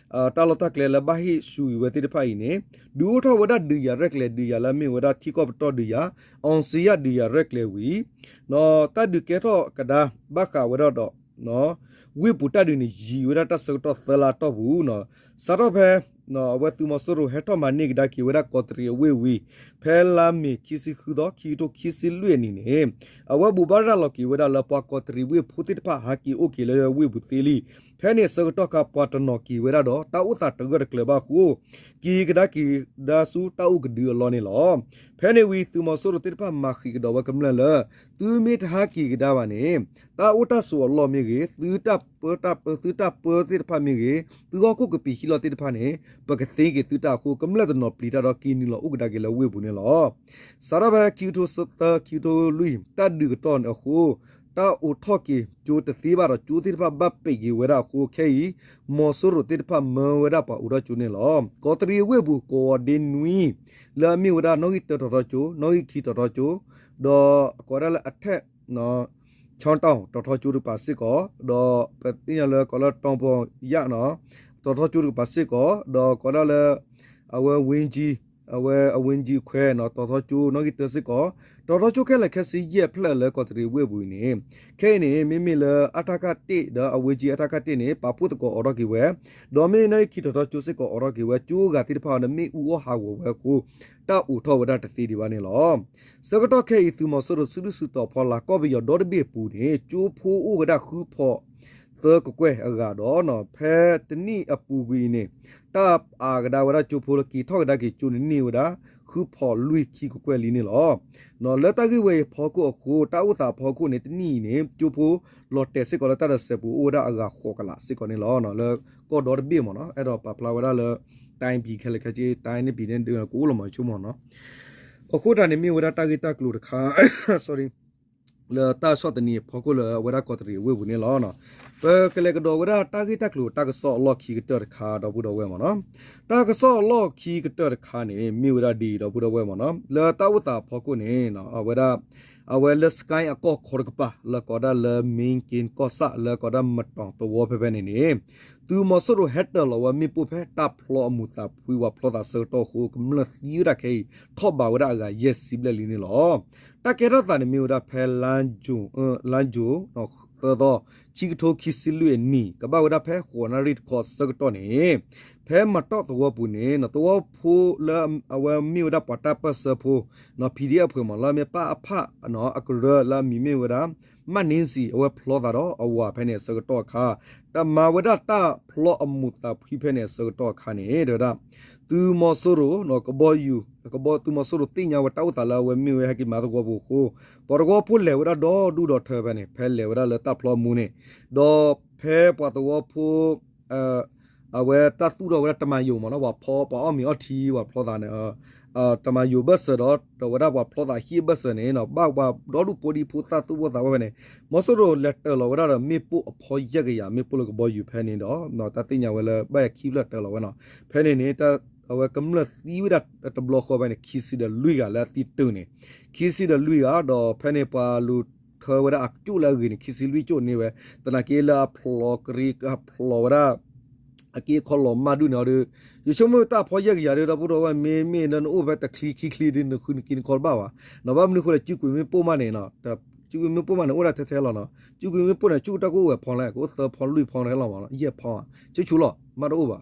တၢ်လီၢ်တၢ်ကျဲလၢဘၣ်ဟ့ၣ်ဆူၣ်ဂ့ၤဝဲသ့ၣ်တဖၣ်အံၤန့ၣ် ဒုးအိၣ်ထီၣ်ဝဲဒၣ်ဒုးယၤရဲၣ်ကျဲၤဒုးယၤလၢအမ့ၢ်ဝဲဒၣ်ထံကီၢ်ပတီၢ်ဒုးယၤ အောင်ဇေယျဒုးယၤရဲၣ်ကျဲၤဝံၤ တၢ်ဒုးကဲထီၣ်ကဒါဘၣ်ဃးဝဲဒၣ်ဒီး ဝ့ၢ်ပူၤတၢ်ဒုးန့ၣ် ယံာ်ဝဲဒၣ်တၢ်ဆၢကတီၢ်သၢလါအတီၢ်ပူၤ စးထီၣ်ဖဲ အဝဲသုးမီၤစိရိၤဟဲထီၣ်မၤန့ၢ်ကဒါက့ၤဝဲဒၣ်ကီးတရံးအဝ့ၢ်ဝံၤ ဖဲလါမ့ၤခံဆံဃုသီ ခံကထိခံဆံလွံၢ်အနံၤန့ၣ် အဝဲဘိးဘၣ်ရၤလီၤက့ၤဝဲဒၣ်လၢပှၤကီးတရံးဝ့ၢ်ဖိသ့ၣ်တဖၣ်ဟးက့ၤအိၣ်က့ၤလၢဝ့ၢ်ပူၤသ့လံ. ဖဲန့ၣ်အဆၢကတီၢ်ခါ ပှၤတနီၤက့ၤဝဲဒၣ်ဒီး တၢ်အိၣ်သးတဂၢၢ်တကျၢၤဘၣ်အဃိ က့ၤကဒါက့ၤဒါဆူတၢ်အိၣ်ကဒုအလီၢ်န့ၣ်လီၤ. ဖဲန့ၣ်ဝံၤ သုးမီၤစိရိၤသ့ၣ်တဖၣ်မၤဃံးကဒီးဝဲကမျၢၢ်လၢ သုမ့ၢ်တဟးက့ၤကဒါဘၣ်န့ၣ် တၢ်အိၣ်တၢ်ဆိးအလီၢ်မ့ၢ်ဂ့ၤ, သုတၢ်ပၢတၢ်ပၢ သုတၢ်ပၢသ့ၣ်တဖၣ်မ့ၢ်ဂ့ၤ, သုဟီၣ်ခိၣ်ကပံာ်ဟံၣ်လီၢ်သ့ၣ်တဖၣ်န့ၣ် ပကသ့က့ၤသုတၢ်အဃိ ကမျၢၢ်တနီၤပျံၤတၢ်ဒီးက့ၤနုာ်လီၤအိၣ်ကဒါက့ၤလၢဝ့ၢ်ပူၤန့ၣ်လီၤ. စးထီၣ်ဖဲခံကထိသၢ ခံကထိလွံၢ် တၢ်ဒုးကတီၢ်န့ၣ်အဃိ တၢ်အိးထီၣ်က့ၤကၠိတသ့ဘၣ်ဒီး ကၠိသ့ၣ်တဖၣ်ဘၣ်ပဲာ်က့ၤဝဲဒၣ်အဃိ ခဲအံၤ မီၤစိရိၤသ့ၣ်တဖၣ်မၢဝဲဒၣ်ပှၤအိးထီၣ်ကၠိန့ၣ်လီၤ. ကီးတရံးအဝ့ၢ်ပူၤ ကဝီၤဒ့နွံ လၢအမ့ၢ်ဝဲဒၣ်နီၣ်ဂံၢ်တၢတီၤထီကၠိ, နီၣ်ဂံၢ်ခံတီၤထီကၠိ, ဒီးကိးဝဲဒၣ်လၢအထဲ ချီတီၤ တီၤထီကၠိတကပၤစ့ၢ်ကီး, ဒီးပသ့ၣ်ညါလၢကိးလၢတီၤပီၤယၣ်နီၤ တီၤထီကၠိတကပၤစ့ၢ်ကီး, ဒီးကိးဒၣ်လၢ အဝဲဝ့ၢ်ကၠံ အဝဲအဝ့ၢ်ကၠံခွဲနီၤ တီၤထီကၠိနီၣ်ဂံၢ်တၢစ့ၢ်ကီး, တီၤထီကၠိခဲလၢာ်ခဲဆ့ယဲၢ်ဖျၢၣ်လၢကီးတရံးဝ့ၢ်ပူၤအံၤန့ၣ်, ခဲအံၤန့ၣ် မ့မ့ၢ်လၢအထကတ့ၢ် ဒီးအဝ့ၢ်ကၠံအထကတ့ၢ်န့ၣ် ပာ်ဖှိၣ်သကိးအိးထီၣ်က့ၤဝဲ, ဒီးမ့ၢ်နီၣ်ဂံၢ်ခံတီၤထီကၠိစ့ၢ်ကီးအိးထီၣ်က့ၤဝဲ, ကၠိအဂၤသ့ၣ်တဖၣ်အံၤန့ၣ် မ့ၣ်အူအီၣ်ဟးဂီၤဝဲအဃိ တၢ်အိးထီၣ်ဝဲဒၣ်တသ့ဒံးဘၣ်န့ၣ်လီၤ. ဆၢကတီၢ်ခဲအံၤ သုးမီၤစိရိၤစုဒုၣ်စုတီၤဖီလာ်ကီၢ်ပယီၤဒီတဘ့ၣ်အပူၤန့ၣ် ကၠိဖိအိၣ်ဝဲဒၣ်ဃုဖီးသၢကကွဲၢ်အဂၤဒီး ဖဲတနံၣ်အပူၤကွံာ်အံၤန့ၣ် တၢ်အါကဒါဝဲဒၣ်ကၠိဖိလၢက့ၤထီၣ်ကဒါက့ၤကၠိန့ၣ်န့ၢ်ဝဲဒၣ် ဃုဖီးလွံၢ်ခံကကွဲၢ်လံန့ၣ်လီၤ. လၢတၢ်ဂ့ၢ်ဝဲအံၤအဖီခိၣ်အဃိ တၢ်အိၣ်သးအဖီခိၣ်န့ၣ် တနံၣ်အံၤန့ၣ် ကၠိဖိလီၤတဲာ်စ့ၢ်ကီးလၢတၢ်ဒၢးစဲးပူၤအိၣ်ဝဲဒၣ်အဂၤဃိးကလးစ့ၢ်ကီးန့ၣ်လီၤ. လၢကီၢ်ဒီတဘ့ၣ်မ့ၢ်နီၤ အဲၣ်ဒိးပာ်ဖျါဝဲဒၣ်လၢ တိုင်းပြည်ခဲလၢာ်ခဲဆ့ တိုင်း နံၣ်ပံၤန့ၣ် ကအိၣ်လီၤမၤဆိကမိၣ်နီၤ အဃိတၢ်န့ၣ်မ့ၢ်ဝဲဒၣ်တၢ်ဂ့ၢ်တၢ်ကျိၤတခါ လၢတၢ်ဆီၣ်သနံးအဖီခိၣ်လၢအဝဲဒၣ်ကီးတရံးအဝ့ၢ်ပူၤန့ၣ်လီၤ. ပကလဲၤကဒီးဝဲဒၣ်တၢ်ဂ့ၢ်တၢ်ကျိၤတၢ်ကစီၣ်အလီၢ်ခံကတၢၢ်တခါ ဒီပုၢ်ဒီဝဲၢ်မ့ၢ်နီၤ. တၢ်ကစီၣ်အလီၢ်ခံကတၢၢ်တခါန့ၣ် မ့ၢ်ဝဲဒၣ်ဒ်အံၤ ဒီပုၢ်ဒီဝဲၢ်မ့ၢ်နီၤ လၢတၢ်အိၣ်သးအဖီခိၣ်န့ၣ် အဝဲဒၣ် အဝဲလၢ စကဲအကီၢ်ခီတကပၤ လၢကိးဒၣ်လၢ မ့ၢ်က့ကီၢ်ဆၣ် လၢကိးဒၣ်မတီၤသဝီဖဲဖဲန့ၣ်န့ၣ် သုးမီၤစိရိၤဟဲတၢၢ်လီၤဝဲမ့ၣ်ပိၢ်ဖဲတၢ်ဖျီအမူးသးဖှံဝဲဖျီသးဆၢကတီၢ်အဃိ ကမျၢၢ်သံဝဲဒၣ်ခဲအံၤ ထီၣ်ဘးဝဲဒၣ်အဂၤယဲၢ်ဆံဘျဲၣ်လံန့ၣ်လီၤ. တၢ်ကဲထီၣ်သးန့ၣ်မ့ၢ်ဝဲဒၣ်ဖဲ လါယူၤ လါမ့ၤထီၣ်သၢသီ ခံကထိခံဆံလွံၢ်အနံၣ် ကဘၣ်ဝဲဒၣ်ဖဲဃိးနၣ်ရံၣ်တခီအဆၢကတီၢ်န့ၣ် ဖဲမၤတီၣ်သဝီပူၤန့ၣ် သဝီဖိလၢအဝဲမ့ၢ်ဝဲဒၣ်ပှၤတၢ်ပၢၢ်ဆၢဖိ PDF အဖုမး လၢအမ့ၢ်ပၢ်အဖး အကရၢလၢအမံၤမ့ၢ်ဝဲဒၣ် မၢ်န့စံ အဝဲဖျီသးဒီးအဝၤဖဲန့ၣ်အဆၢကတီၢ်အခါ တမၤဝဲဒၣ်တၢ်ဖျီအမူးသးဖှံဖဲန့ၣ်အဆၢကတီၢ်အခါန့ၣ် တဲဝဲဒၣ် သုးမီၤစိရိၤ ကဘီယူၤ ကဘီ သုးမီၤစိရိၤသ့ၣ်ညါဝဲတၢ်အိၣ်သးလၢအဝဲမ့ၢ်ဝဲဟဲက့ၤမၤသဝီပူၤအဃိ ပှၤသဝီဖိလဲၤဝဲဒၣ်ဒီဒူၣ်ဒီထၢဖဲန့ၣ် ဖဲလဲၤဝဲဒၣ်လၢတၢ်ဖျီအမူးန့ၣ် ဒီးဖဲပှၤသဝီဖိ အဝဲတၢ်သူၣ်ထီၣ်ဝဲဒၣ်တမၤယိာ်မးနီၤ ပှၤဖီ ပှၤအီၣ်မ့ၤအီထံ ပှၤဖျီသးန့ၣ် တမၤယိာ်ဘၢၣ်စၢၤဒီး တဝဲဒၣ်ပှၤဖျီသးဟံၣ်အဘၢၣ်စၢၤန့ၣ် ဘၣ်ပှၤဒီဒူၣ်ဖိဒံဖိသၣ်သူၣ်ပိၢ်သးဝဲဖဲန့ၣ် မီၤစိရိၤလဲၤတၢၤလီၤဝဲဒၣ်ဒီးမ့ၣ်ပိၢ်အဖီယဲၢ်ကယၤ မ့ၣ်ပိၢ်လၢကဘီယူၤဖဲန့ၣ်ဒီး တၢ်သ့ၣ်ညါဝဲလၢဘၣ်ယၤခံဖျၢၣ်တၢၤလီၤဝဲနီၤ ဖဲန့ၣ်န့ၣ် အဝဲကမျၢၢ်သံဝဲဒၣ်တဘျီဃီဖဲန့ၣ် ခံဆံဒီးလွံၢ်ဂၤလၢအသံတုၤန့ၣ် ခံဆံဒီးလွံၢ်ဂၤ ဒီးဖဲန့ၣ်ပှၤလူၤထၢဝဲဒၣ်အကၠိၣ်လၢအဂ့ၤန့ၣ် ခံဆံလွံၢ်ကၠိၣ်န့ၢ်ဝဲ သနာ်က့လၢအဖျိကရံ အဖျိဝဲဒၣ် အက့အခီလီၤမၢ်ဒူၣ်န့ၣ်အီၤဒီး ယဆိကမိၣ်တၢ်ဖီယဲၢ်ကယၤဒီး ဒီပုၢ်ဒီဝဲၢ် မ့မ့ၢ်လၢနအိၣ်ဖဲတချံခံချံဒီး နဃုနက့နခီတဘၣ်ဘၣ် နီၤ ဘၣ်မနုၤဃိလဲၣ် စုကွံာ်မ့ၣ်ပိၢ်မးန့ၣ် စုကွံာ်မ့ၣ်ပိၢ်မးန့ၣ် အိၣ်ဒၣ်ထဲထဲလီၤနီၤ စုကွံာ်မ့ၣ်ပိၢ်န့ၣ် စုကတၢၢ်ကအိၣ်ဝဲဖီလဲၣ် ကအိၣ်သၢဖီလွံၢ်ဖီထဲလီၤမးနီၤ ယဲၢ်ဖီ ဆူၣ်ဆူၣ်လီၤ မးတအိၣ်ဘၣ်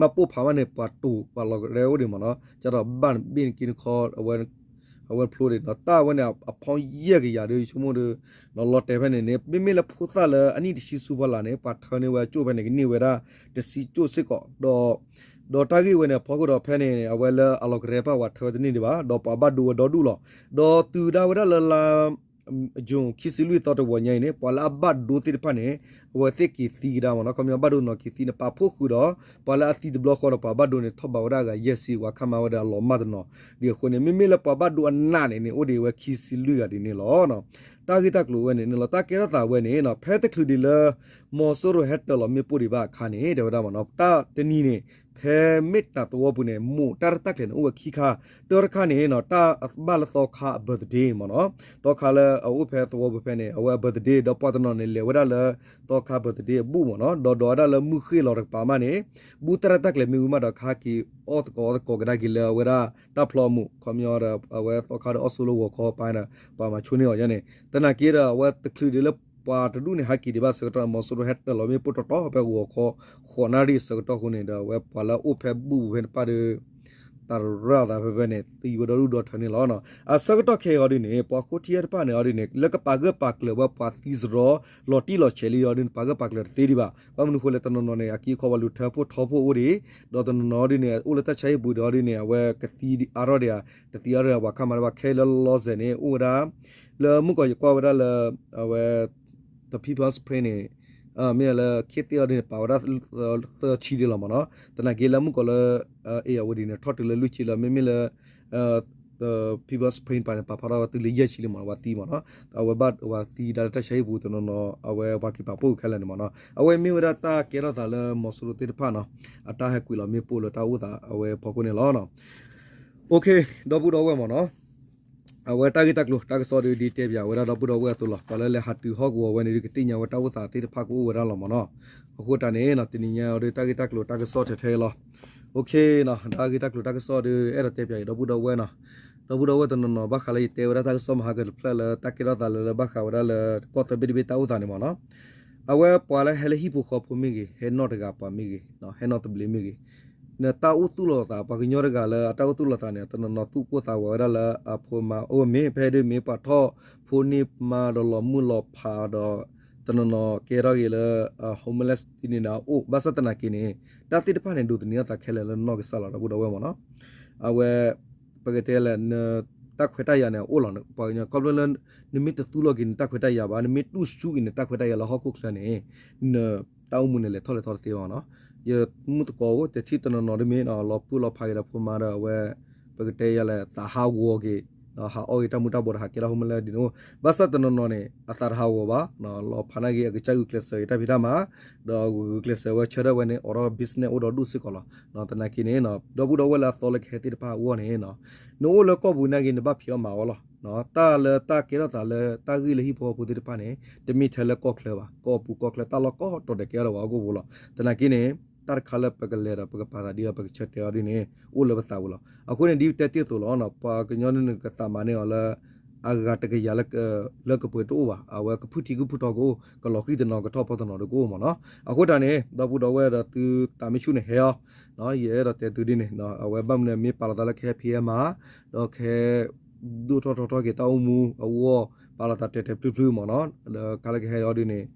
မ့ၣ်ပိၢ်ဖးမးန့ၣ် ပှၤတိာ်ပှၤလီၤကရဲအိၣ်ဒံးမးနီၤ ကၢ်ဒီးဘၣ်နဘ့ၣ်နက့နခီ အဝဲဖျိဒံးနီၤ တၢ်ဝဲန့ၣ် အဖီယဲၢ်ကယၤဒီး ယဆိကမိၣ်ဒီး နီၤ လီၤတဲာ်ဖဲန့ၣ်န့ၣ် မ့မ့ၢ်လၢဖိသၣ်လၢအနံၣ်တဆံဆူဖီလာ်န့ၣ် ပှၤထၢန့ၢ်ဝဲအကၠိၣ်ဖဲန့ၣ် ကန့ၢ်ဝဲဒၣ်တဆံကၠိၣ်စ့ၢ်ကီး ဒီး ဒီးတၢ်ဂ့ၢ်ဝဲန့ၣ် အဖီခိၣ်ဒီးဖဲန့ၣ် အဝဲလၢအလီၤကရဲပၣ်ပှၤထၢဝဲတန့ၢ်ဒံးဘၣ် ဒီးပှၤဘၣ်ဒိဝဲဒီဒူၣ်လီၤ. ဒီးတုၤဒၣ်ဝဲဒၣ်လၢလါ ယူၤ ခံဆံလွံၢ်သီတဝီညါအံၤန့ၣ် ပှၤလၢအဘၣ်ဒိသ့ၣ်တဖၣ်န့ၣ် အဝဲသ့ၣ်က့ၤသံကဒါမးနီၤ ခီပညီဘၣ်ဒိနီၢ်က့ၤသံန့ၣ် ပာ်ဖှိၣ်ဃုာ်ဒီး ပှၤလၢအသံတဘျီဃီဒီးပှၤဘၣ်ဒိန့ၣ် ထီၣ်ဘးဝဲဒၣ်အဂၤယဲၢ်ဆံ ပှၤခါမၤဝဲဒၣ်အလီၤမၢ်တနီၤ ဒ်အဃိန့ၣ် မ့မ့ၢ်လၢပှၤဘၣ်ဒိအနးန့ၣ်န့ၣ် အိၣ်ဒံးဝဲခံဆံလွံၢ်ဂၤဒ်န့ၣ်လီၤ. တၢ်ဂ့ၢ်တၢ်ကျိၤဝဲန့ၣ်န့ၣ်လီၤ တၢ်ကဲထီၣ်သးဝဲန့ၣ် ဖဲတချုးဒံးလၢ မီၤစိရိၤဟဲတၢၤလီၤမ့ၣ်ပိၢ်ဒံးဘၣ်အခါန့ၣ် တဲဝဲဒၣ်မးနီၤ တၢ်တနံၤန့ၣ် ဖဲမ့ၢ်တၢ်သဝီပူၤန့ၣ် မိၢ်တၢ်ရဲၣ်တၢ်ကျဲၤန့ၣ် အိၣ်ဝဲခံခါ တၢတခါန့ၣ် တၢ်ဘၣ်လၢသီခါအ birthday မးနီၤ သီခါလၢအအိၣ်ဖဲသဝီပူၤဖဲန့ၣ် အဝဲအ birthday ဒီးပှၤတနီၤန့ၣ် လဲၤဝဲဒၣ်လၢ သီခါ birthday အဘူၣ်မးနီၤ ဒီးဒိးဝဲဒၣ်လၢမုၢ်ဃ့ၢ်လီၤတကပၤမးန့ၣ် ဘူၣ်တၢ်ရဲၣ်တၢ်ကျဲၤမ့ၢ်ဝံၤမးဒီး ကဟဲက့ၤအီၣ်သကိးအီသကိးကဒါက့ၤလၢအဝဲဒၣ် တၢ်ဖျီအမူး ခီပညီဒီး အဝဲသီခါဒီးအီၣ်ဆိလၢဂီၤခီပၤဒီး ပှၤမၤဆိန့ၢ်အီၤယဲန့ၣ် သနာ်က့ဒီး အဝဲတချုးဒံးလၢပှၤတဒူၣ်န့ၣ် ဟဲက့ၤဒံးဘၣ်ဆၢကတီၢ်န့ၣ် မီၤစိရိၤဟဲတၢၤလီၤမ့ၣ်ပိၢ်တီတီဖဲဂီၤခီ ဃိးနၣ်ရံၣ်အဆၢကတီၢ်အဃိန့ၣ်ဒီး အဝဲပှၤလၢအအိၣ်ဖဲဘူၣ်ပူၤဖဲန့ၣ်တဖၣ်ဒီး သးရၣ်သးဖဲဖဲန့ၣ် သံဝဲဒီဒူၣ်ဒီထၢန့ၣ်လီၤ. အဆၢကတီၢ်ခဲအံၤအီၤဒ်န့ၣ် ပှၤဃိထံတဖၣ်န့ၣ်အီၤဒ်န့ၣ် လၢကပာ်ဂၢၢ်ပာ်ကျၢၤဝဲပှၤသံစရီ လီၤတံၢ်လီၤဆဲးလံအီၤဒ်န့ၣ် ပာ်ဂၢၢ်ပာ်ကျၢၤတသ့ဒံးဘၣ်. ဘၣ်မနုၤအဃိလဲၣ် တနီၤနီၤန့ၣ် အက့အခီပှၤလူၤထၢဖှိၣ်ထီဖှိၣ်အိၣ်ဒံး ဒီးတနီၤနီၤအီၤဒ်န့ၣ် အိၣ်လၢတၢ်ဆါဟံၣ်ပူၤဒီးအီၤဒ်န့ၣ် အဝဲကသံအါထီၣ်ဒံးဧါ တသံအါထီၣ်ဒံးဧါ ပှၤခါမၤတဘၣ် ခဲအံၤလၢလီၤစဲၤန့ၣ် အိၣ်ဝဲဒၣ် လၢမုၢ်ကီးယကွၢ်ဝဲဒၣ်လၢ အဝဲ The People's Spring န့ၣ် မ့ၢ်လၢခ့သ့ၣ်အီၤဒ်န့ၣ် ပာ်ဝဲဒၣ် သၢဆံဒံးလီၤမးနီၤ. သနာ်က့လၢမုၢ်ကီးလၢ အ့ၣ်ယၤဝဲဒ်န့ၣ် ထီၣ်တုၤလၢလွံၢ်ဆံလီၤ. မ့မ့ၢ်လၢ The People's Spring ပာ်န့ၣ် ပာ်ဖျါထီၣ်ဝဲတုၤလၢယဲၢ်ဆံလံမးနီၤ ပှၤသံမးနီၤ. အဝဲဘၣ်ပှၤသံဒၣ်လၢတၢ်ဆါဟံၣ်ပူၤတနီၤနီၤ အဝဲပှၤက့ၤပာ်ဖှိၣ်ခဲလၢာ်န့ၣ်မးနီၤ. အဝဲမ့ၢ်ဝဲဒၣ်တၢ်ကဲထီၣ်သးလၢမီၤစိရိၤသ့ၣ်တဖၣ်နီၤ အတၢ်ဟဲကွံာ်လီၤမ့ၣ်ပိၢ်လၢတၢ်အိၣ်သးအဝဲဖီခိၣ်န့ၣ်လီၤ. အိၣ်ခ့ ဒီပုၢ်ဒီဝဲၢ်မးနီၤ အဝဲတၢ်ဂ့ၢ်တၢ်ကျိၤတၢ်ကစီၣ်ဒ် ဒ်တဲပၠးဝဲဒၣ်ဒီပုၢ်ဒီဝဲၢ်အသိးလီၤ. ပှၤလၢလဲၤဟးတုၤဟီၣ်ကဝီၤဝဲန့ၣ်ဒ် ကသ့ၣ်ညါဝဲတၢ်အိၣ်သးသ့ၣ်တဖၣ်ကအိၣ်ဝဲဒၣ်လီၤမးနီၤ. အဃိတၢ်န့ၣ် တနံၤညါအီၤဒ်တၢ်ဂ့ၢ်တၢ်ကျိၤတၢ်ကစီၣ်ထဲထဲလီၤ. အိၣ်ခ့နီၤ တၢ်ဂ့ၢ်တၢ်ကျိၤတၢ်ကစီၣ်ဒ် အဲၣ်ဒိးတဲပၠးအံၤဒီပုၢ်ဒီဝဲၢ်နီၤ. ဒီပုၢ်ဒီဝဲၢ်တနီၤနီၤ ဘၣ်ဃးလၢယတဲဝဲဒၣ်တၢ်ကစီၣ်မဟါကတဖျၢၣ်လၢတၢ်ကဲထီၣ်သးလၢလၢဘၣ်ဃးဝဲဒၣ်လၢကီၢ်သၢဘ့ၣ်တဘ့ၣ်တၢ်အိၣ်သးန့ၣ်မးနီၤ. အဝဲပှၤလၢဟဲလၢဟံၣ်ဖိဃီဖိမ့ၢ်ဂ့ၤ ဟဲနီၣ်တဂၤပှၤမ့ၢ်ဂ့ၤ ဟဲနီၣ်သဘျ့မ့ၢ်ဂ့ၤ နတၢ်အိၣ်သူၣ်လီၤသး ပှၤကညီတဂၤလၢအတၢ်အိၣ်သူၣ်လီၤသးန့ၣ် တနီၤနီၤသူၣ်ပိၢ်သးဝးဝဲဒၣ်လၢအဖိမါအိၣ်မ့ၢ် ဖဲဒ်မ့ၢ်ပှၤထီၣ်ဖိန့ၢ်မါဒီးလီၤမုၢ်လီၤဖးဒီး တနီၤနီၤကဲထီၣ်က့ၤလၢ homeless ဒ်န့ၣ်ဒီးအအိၣ် ဘၣ်ဆၣ်သနာ်က့န့ၣ် တၢ်သ့ၣ်တဖၣ်န့ၣ် ဒိးသန့ၤအသးခဲလၢာ်လၢနီၢ်ကစၢ်လီၤ ဒီပုၢ်ဒီဝဲၢ်မးနီၤ. အဝဲ ပကတဲလဲၣ် တၢ်ခွဲးတၢ်ယာ်န့ၣ် အအိၣ်လီၤ ပှၤကညီ ခီဖျိလၢ နမ့ၢ်တသူလီၤက့ၤနတၢ်ခွဲးတၢ်ယာ်ဘၣ် နမ့ၢ်တူၢ်ဆူၣ်က့ၤနတၢ်ခွဲးတၢ်ယာ်လၢဟီၣ်ခိၣ်ချၢန့ၣ် နတၢ်အိၣ်မူန့ၣ်လဲၤထီၣ်လဲၤထီတသ့ဘၣ်နီၤ. ယမုၣ်သကိးအိၣ် တထံၣ်တနီၤနီၤဒ်မ့ၢ် လီၤပှၢ်လီၤဖးက့ၤဒီးဖိမါဒီးအဝဲ ပကတဲယၤလဲၣ် သးဟးဂီၤက့ၤ ဟးအီၣ်က့ၤတၢ်မူၤတၢ်ဘှီးဒီးဟးကဲထီၣ် homeless ဒ်န့ၣ် ဘၣ်ဆၣ်တနီၤနီၤန့ၣ် အသးတဟးဂီၤဘၣ် လီၤဖးနာ်က့ၤ အကစၢ်ဂုာ်ကျဲးစၢးက့ၤတၢ်ဖံးတၢ်မၤ ဒီးဂုာ်ကျဲးစၢးဝဲဆၢထၢၣ်ဝဲန့ၣ် အိးထီၣ် business အိၣ်ဒီးဒူၣ်စ့ၢ်ကီးလီၤ. သနာ်က့န့ၣ် ဒီပုၢ်ဒီဝဲၢ်လၢအသီလၢကဟဲသ့ၣ်တဖၣ်အဂီၢ်န့ၣ် နအိၣ်လၢကီၢ်ပူၤနာ်က့ၤ နဘၣ်ဖံးအီၣ်မၤအီၣ်လီၤ. တၢ်လၢတၢ်ကဲထီၣ်သးလၢတၢ်ဂ့ၢ်လၢဟံၣ်ဖိဃီဖိသ့ၣ်တဖၣ်န့ၣ် တမ့ၢ်ထဲလၢကီၢ်ချၢဘၣ် ကီၢ်ပူၤကီၢ်ချၢတၢ်လီၢ်ကိးတီၤဒဲးကဲထီၣ်ဝဲဟီၣ်ခိၣ်ဖိလီၤ. သနာ်က့န့ၣ် တၢ်တခါလၢပကလဲၤဒီးပကပာ်သးဒ်အီၤ ပကဆၢတဲာ်အီၤဒ်န့ၣ် အိၣ်လၢပသးပူၤလီၤ. အဃိန့ၣ် ဒ်ပတဲတ့ၢ်အသိးလီၤ ပှၤကညီန့ၣ်ကသးမၤန့ၢ်အီၤလၢ အဂၤတကယၤလၢကပှဲၤတအိၣ်ဘၣ်, အဝဲကဖုၣ်ထံကဖုၣ်ထီကအိၣ်, ကလီၤဃံၢ်တနီၤကထီၣ်ဖီတနီၤဒီးကအိၣ်မ့ၢ်နီၤ. အဃိတၢ်န့ၣ် ဒီပုၢ်ဒီဝဲၢ်ဒီးသုသးမ့ၢ်ဆူၣ်န့ၣ်ဟဲအီၤ, ယအဲၣ်ဒိးတဲသုဒ်န့ၣ်, အဝဲဘၣ်မနုၤမ့ၢ်ပာ်လီၤသးလၢကဟဲဖံးဟဲမၤ, ဒီးကဟဲ ဒိၣ်ထီၣ်ထီထီက့ၤတၢ်အိၣ်မူအဂီၢ်, ပာ်လီၤသးတဲာ်တဲာ်ဖျုးဖျုးမ့ၢ်နီၤ, ဒီးခါလၢကဟဲအီၤဒ်န့ၣ်,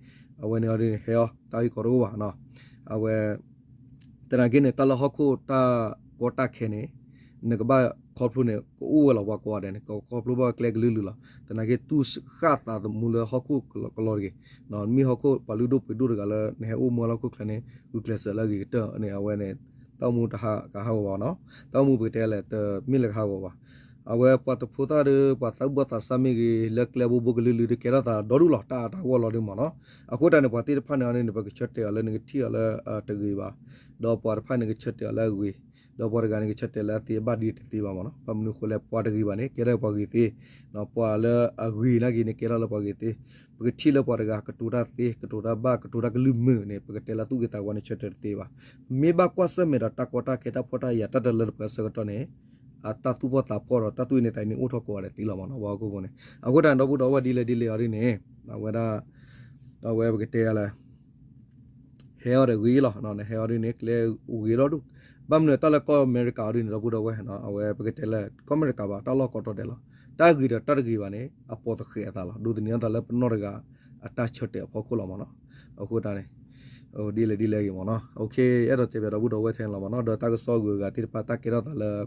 အဝဲန့ၣ်အီၤဒ်န့ၣ် ဟဲအီၤ တၢ်ဂ့ၢ်ကီတအိၣ်ဘၣ်နီၤ. အဝဲ သနာ်က့န့ၣ် တၢ်လၢဟီၣ်ခိၣ်တၢ်ကီတၢ်ခဲန့ၣ် နကဘၣ်ခီဖျိန့ၣ် ကအိၣ်ဝဲလီၤပှၤကိးဂၤဒဲးန့ၣ် ကခီဖျိဘၣ်ကျဲကလုာ်လုာ်လီၤ. သနာ်က့တူၢ်ဃၣ်သးသမူလၢဟီၣ်ခိၣ်ကလီတဂ့ၤ, မ့ၢ်ဟီၣ်ခိၣ်ပှၤလုၢ်ဒိၣ်ပှ့ၤဒိၣ်တဂၤလၢနဟဲအိၣ်မူလၢဟီၣ်ခိၣ်ချၢန့ၣ် ဂုာ်ကျဲးစၢးလၢအဂ့ၤကတၢၢ်န့ၣ် အဝဲန့ၣ် တၢ်အိၣ်မူတဟးကဟးဂီၤဘၣ်နီၤ, တၢ်အိၣ်မူပကတဲလဲၣ် တမ့ၢ်လၢကဟးဂီၤဘၣ်. အဝဲပှၤတဖိသၣ်ဒီး ပှၤသးဘီၣ်သးစၢ်မ့ၢ်ဂ့ၤ လၢကျဲဘိဘိကလုာ်လုာ်ဒီးကဲထီၣ်သးဒီဒူၣ်လီၤ တၢ်အတၢ်ဂီၢ်လီၤဒ်မ့ၢ်နီၤ. အဃိတၢ်န့ၣ် ပှၤသ့ၣ်တဖၣ်န့ၣ်အီၤန့ၣ် ပကဆၢတဲာ်အီၤလၢနကထံၣ်အီၤလၢတဂ့ၤဘၣ်, ဒီးပှၤတဖၣ်န့ၣ်ကဆၢတဲာ်အီၤလၢအဂ့ၤ, ဒီးပှၤတဂၤန့ၣ်ကဆၢတဲာ်လၢအသ့အဘၣ်ဒ်တသ့ဘၣ်မ့ၢ်နီၤ. ဘၣ်မနုၤအဃိလဲၣ် ပှၤတဂ့ၤဘၣ်န့ၣ် ကဲထီၣ်ပှၤဂ့ၤသ့, ပှၤလၢအဂ့ၤနာ်က့န့ၣ် ကဲထီၣ်လၢပှၤဂ့ၤသ့, ပကထံၣ်လၢပှၤတဂၤကတိၤတၢ်သ့ ကတိၤတၢ်ဘၣ် ကတိၤတၢ်ကလုၢ်မုာ်န့ၣ် ပကတဲလၢသူၣ်ဂ့ၤသးဝါန့ၣ် ဆၢတဲာ်တသ့ဘၣ်. မ့ၢ်ဘၣ်ကွၢ်ဆၢၣ်မဲာ်ဒီးတၢ်ကီတၢ်ခဲတၢ်ဖှီၣ်တၢ်ယာ်တၢ်တလၢတပှဲၤအဆၢကတီၢ်န့ၣ် အတၢ်သူၣ်ဖှီၣ်သးဖှီၣ်ဒီးတၢ်သူၣ်အုးသးအုးန့ၣ်အိၣ်ထီၣ်ကိးဂၤဒဲးသ့လီၤမ့ၢ်နီၤ ပှၤဟီၣ်ခိၣ်ဖိန့ၣ်. အဃိတၢ်န့ၣ် ဒီပုၢ်ဒီဝဲၢ်ဒ်လဲၣ်ဒ်လဲၣ်အီၤဒ်န့ၣ် အဝဲဒၣ် အဝဲပကတဲလၢ ဟဲအီၤဒီးဂ့ၤလီၤ, နဟဲအီၤဒ်န့ၣ် ကျဲဂ့ၤဒီဒူၣ်, ဘၣ်မနုၤတၢ်လၢကီၢ်အမဲရကၤအီၤဒ်န့ၣ် ဒီပုၢ်ဒီဝဲၢ် အဝဲပကတဲလၢ ကီၢ်အမဲရကၤဘၣ် တၢ်လီၢ်ကီတီၤဒဲးလီၤ, တၢ်ဂ့ၤဒီးတၢ်တဂ့ၤဘၣ်န့ၣ် အပိာ်သဃဲးအသးလီၤ, ဒိးသန့ၤအသးလၢပနီၢ်တဂၤအတၢ်ဆၢတဲာ်အဖီခိၣ်လီၤမ့ၢ်နီၤ. အဃိတၢ်န့ၣ် ဒ်လဲၣ်ဒ်လဲၣ်ဂ့ၤမ့ၢ်နီၤ. အဲၣ်ဒိးတဲဘၣ်ဒီပုၢ်ဒီဝဲၢ်ထဲန့ၣ်လီၤမ့ၢ်နီၤ. ဒီးတၢ်ကစီၣ်ဂုၤအဂၤသ့ၣ်တဖၣ် တၢ်ကဲထီၣ်သးလၢ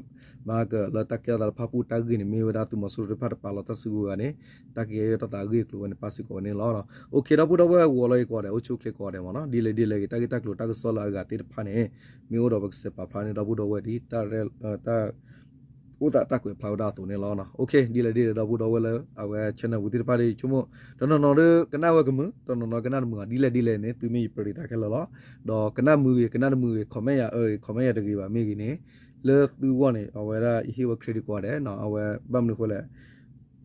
မၤကလၢတၢ်ကဲထီၣ်သးလၢဖၣ်ပူၣ်တၢ်ဂ့ၢ်န့ၣ် မ့ၢ်ဝဲဒၣ်သုးမီၤစိရိၤသ့ၣ်တဖၣ်တပာ်လီၤတၢ်စုကဝဲၤန့ၣ် တၢ်ကဲထီၣ်သးအဂ့ၢ်အကျိၤဝဲန့ၣ် ပၣ်စ့ၢ်ကီးဝဲန့ၣ်လီၤ. အိၣ်ခိးဒီပုၢ်ဒီဝဲၢ်ဂီၤလီၤအံၤကိးဂၤဒဲး အိၣ်ဆူၣ်အိၣ်ချ့ကိးဂၤဒဲးမ့ၢ်နီၤ. ဒ်လဲၣ်ဒ်လဲၣ်ဂ့ၤ တၢ်ဂ့ၢ်တၢ်ကျိၤတၢ်ကစီၣ်လၢအဂၤသ့ၣ်တဖၣ်န့ၣ် မ့ၢ်အိၣ်ဒီးပကစဲးပာ်ဖျါန့ၣ် ဒီပုၢ်ဒီဝဲၢ်ဒ် တၢ် အိၣ်သးတၢ်ကွဲးဖျါဝဲဒၣ်အသိးန့ၣ်လီၤ. ဒ်လဲၣ်ဒ်လဲၣ်ဒီပုၢ်ဒီဝဲၢ်လၢအဝဲ channel ဝံၤသ့ၣ်တဖၣ်ဒီး ဆိကမိၣ် တနီၤနီၤဒီးကနၣ်ဝဲကမုာ် တနီၤနီၤကနၣ်တမုာ်ဘၣ် ဒ်လဲၣ်ဒ်လဲၣ်န့ၣ် သုမ့ၢ်ယပရံးသးခဲလၢာ်လီၤ. ဒီးကနၣ်မုာ်ဂ့ၤ ကနၣ်တမုာ်ဂ့ၤ comment ယၤအၢဂ့ၤ comment ယၤတဂ့ၤဘၣ်မ့ၢ်ဂ့ၤန့ၣ် လၢသုဂီၢ်န့ၣ် အဝဲဒၣ်ယဟ့ၣ်ဝဲ credit ကိးဂၤဒဲး အဝဲဘၣ်မနုၤအဃိလဲၣ်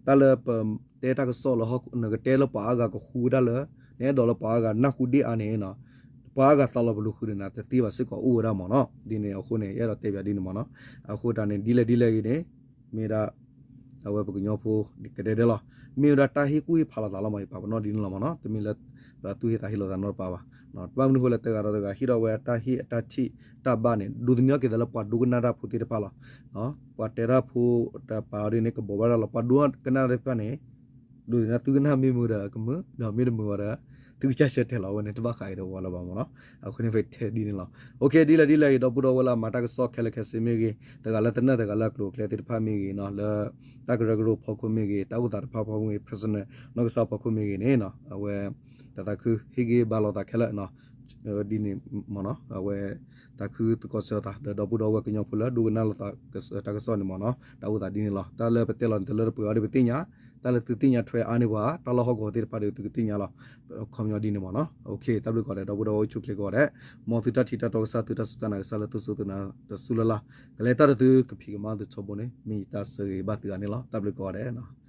တၢ်လၢပတဲတၢ်ကစီၣ်လၢ နကတဲလၢပှၤအါဂၤကဃူဝဲဒၣ်လၢ နအဲၣ်ဒိးလၢပှၤအါဂၤနၢ်ဟူဒ်အါန့ၣ် ပှၤအါဂၤသးလီၤပလိာ်ဃုာ်ဒီးနၤတသ့ဘၣ်စ့ၢ်ကီးအိၣ်ဝဲဒၣ်မ့ၢ်နီၤ. ဒ်န့ၣ်အဃိန့ၣ် ယအဲၣ်ဒိးတဲဘၣ်ဒ်န့ၣ်မ့ၢ်နီၤ. အဃိတၢ်န့ၣ် ဒ်လဲၣ်ဒ်လဲၣ်ဂ့ၤန့ၣ် မ့ၢ်ဒၣ် အဝဲပကညီဖိကဒဲကဒဲလီၤ. မ့ၢ်ဝဲဒၣ်တၢ်ဟ့ၣ်ကူၣ်ဟ့ၣ်ဖးလိာ်သးလီၤမ့ၢ် ယပာ်ပနီၣ်ဒ်န့ၣ်လီၤမ့ၢ်နီၤ. တမ့ၢ်လၢ ပသူၣ်ဟ့သးဟ့လိာ်သးနီတပၤဘၣ်. ဘၣ်မနုၤအဃိလဲၣ် တဂၤဒီးတဂၤ ဟ့ၣ်ထီၣ်ဝဲတၢ်ဟ့ၣ်အတၢ်ထံၣ်တၢ်ဘၣ်န့ၣ် ဒိးသန့ၤအီၤက့ၤသးလၢပှၤဒိကနၣ်တၢ်ဖိသ့ၣ်တဖၣ်လီၤ. ပှၤတဲတၢ်ဖိတပၤအီၤဒ်န့ၣ် ကဘိးဘၣ်တၢ်လီၤ. ပှၤဒိကနၣ်တၢ်သ့ၣ်တဖၣ်န့ၣ် ဒိးသန့ၤသုကနၣ်မ့ၢ်မုာ်ဒီးကမုာ် ဒီးမ့ၢ်တမုာ်ဘၣ်ဒီး သုကစၢ်ဆၢတဲာ်လီၤဝဲန့ၣ် တဘၣ်ဃးအံၤဒီးဝဲလၢၤဘၣ်မ့ၢ်နီၤ. အဃိန့ၣ် ပတဲဒ်န့ၣ်လီၤ. ဒ်လဲၣ်ဒ်လဲၣ်ဂ့ၤ ဒီပုၢ်ဒီဝဲၢ်လၢအမၤတၢ်ကစီၣ်ခဲလၢာ်ခဲဆ့မ့ၢ်ဂ့ၤ တဂၤလၢသနၢၣ်တဂၤလၢအကျိၤအကျဲသ့ၣ်တဖၣ်မ့ၢ်ဂ့ၤနီၤ လၢတၢ်ကရၢကရိဖီခိၣ်မ့ၢ်ဂ့ၤ တၢ်အိၣ်သးတဖၣ်ဖီခိၣ်မ့ၢ်ဂ့ၤ personal နီၢ်ကစၢ်ဖီခိၣ်မ့ၢ်ဂ့ၤန့ၣ် အဝဲ တၢ်သးခုဟ့ၣ်ဂံၢ်ဘါလိာ်သးခဲလၢာ် ဒ်န့ၣ်မ့ၢ်နီၤ အဝဲ သးခုသကိးစၢၤသး ဒီးဒီပုၢ်ဒီဝဲၢ်ကညီဖိလၢဒိကနၣ်လိာ်သးတၢ်ကစီၣ်န့ၣ်မ့ၢ်နီၤ တၢ်အိၣ်သးဒ်န့ၣ်လီၤ. တၢ်လၢပတဲလီၤန့ၣ် တလၢတပှဲၤအီၤဒီးပသ့ၣ်ညါ တၢ်လၢသုသ့ၣ်ညါထွဲအါန့ၢ်ပှၤ တၢ်လီၢ်ဟီၣ်ကဝီၤသ့ၣ်တဖၣ်ဒီးသုကသ့ၣ်ညါလီၤ. ခီပညီဒ်န့ၣ်မ့ၢ်နီၤ. တၢ်ဘျုးကိးဂၤဒဲး ဒီပုၢ်ဒီဝဲၢ်အိၣ်ဆူၣ်ချ့ကိးဂၤဒဲး မ်သုတၢ်ထံၣ်တၢ်တီကစၢ် သုတၢ်စူၢ်တၢ်နာ်ကစၢ်လၢသုစူၢ်သုနာ်တစူၢ်လၢ်လၢ် ကလဲၤတၢ်ဒီးသုကဖံးကမၤသုထီဘိန့ၣ် မ့ၢ်ယတၢ်ဆၢဂ့ၤဘၣ်သုဂၤန့ၣ်လီၤ. တၢ်ဘျုးကိးဂၤဒဲး